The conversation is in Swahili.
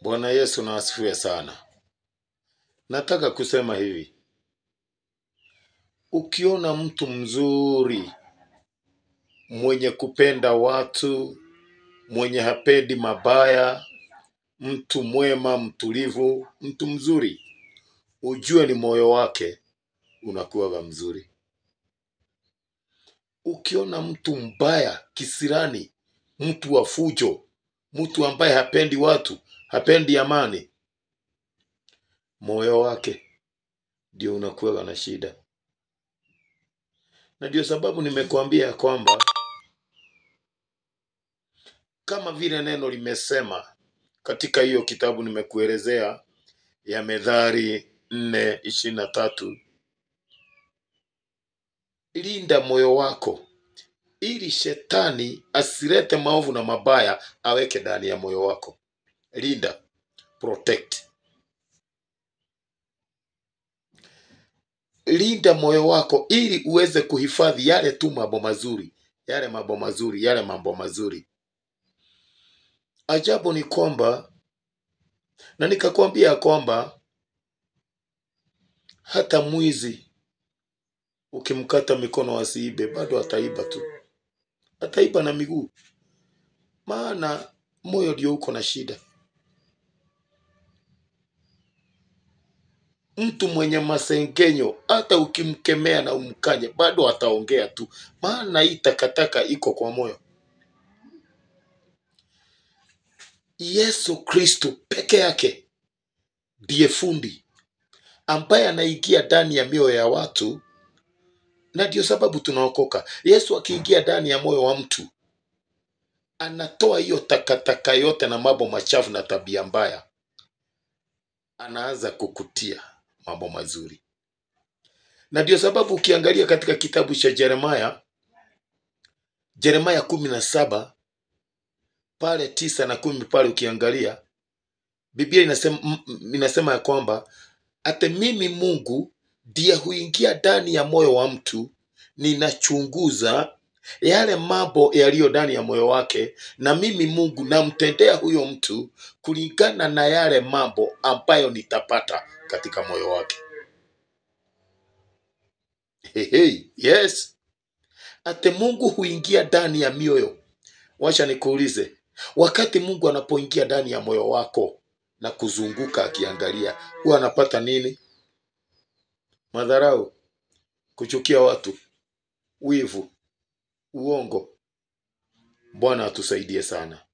Bwana Yesu na asifiwe sana. Nataka kusema hivi. Ukiona mtu mzuri, mwenye kupenda watu, mwenye hapendi mabaya, mtu mwema, mtulivu, mtu mzuri, ujue ni moyo wake unakuwa mzuri. Ukiona mtu mbaya, kisirani, mtu wa fujo, mtu ambaye hapendi watu, hapendi amani, moyo wake ndio unakuwa na shida. Na ndio sababu nimekuambia kwamba kama vile neno limesema katika hiyo kitabu nimekuelezea ya Methali 4:23, linda moyo wako ili shetani asilete maovu na mabaya aweke ndani ya moyo wako. Linda, protect. Linda moyo wako ili uweze kuhifadhi yale tu mambo mazuri, yale mambo mazuri, yale mambo mazuri. Ajabu ni kwamba, na nikakwambia kwamba hata mwizi ukimkata mikono asiibe, bado ataiba tu. Ataiba na miguu. Maana moyo ndio uko na shida. Mtu mwenye masengenyo, hata ukimkemea na umkanye, bado ataongea tu. Maana hii takataka iko kwa moyo. Yesu Kristo peke yake ndiye fundi ambaye anaingia ndani ya mioyo ya watu, na ndio sababu tunaokoka. Yesu akiingia ndani ya moyo wa mtu, anatoa hiyo takataka yote na mambo machafu na tabia mbaya. Anaanza kukutia mambo mazuri. Na ndio sababu ukiangalia katika kitabu cha Jeremia, Jeremia 17 pale 9 na 10 pale ukiangalia, Biblia inasema ya kwamba ate mimi Mungu ndiye huingia ndani ya moyo wa mtu, ninachunguza yale mambo yaliyo ndani ya moyo wake, na mimi Mungu namtendea huyo mtu kulingana na yale mambo ambayo nitapata katika moyo wake. Hey, hey, yes. Ate Mungu huingia ndani ya mioyo. Wacha nikuulize, wakati Mungu anapoingia ndani ya moyo wako na kuzunguka akiangalia, huwa anapata nini? Madharau, kuchukia watu, wivu, uongo. Bwana atusaidie sana.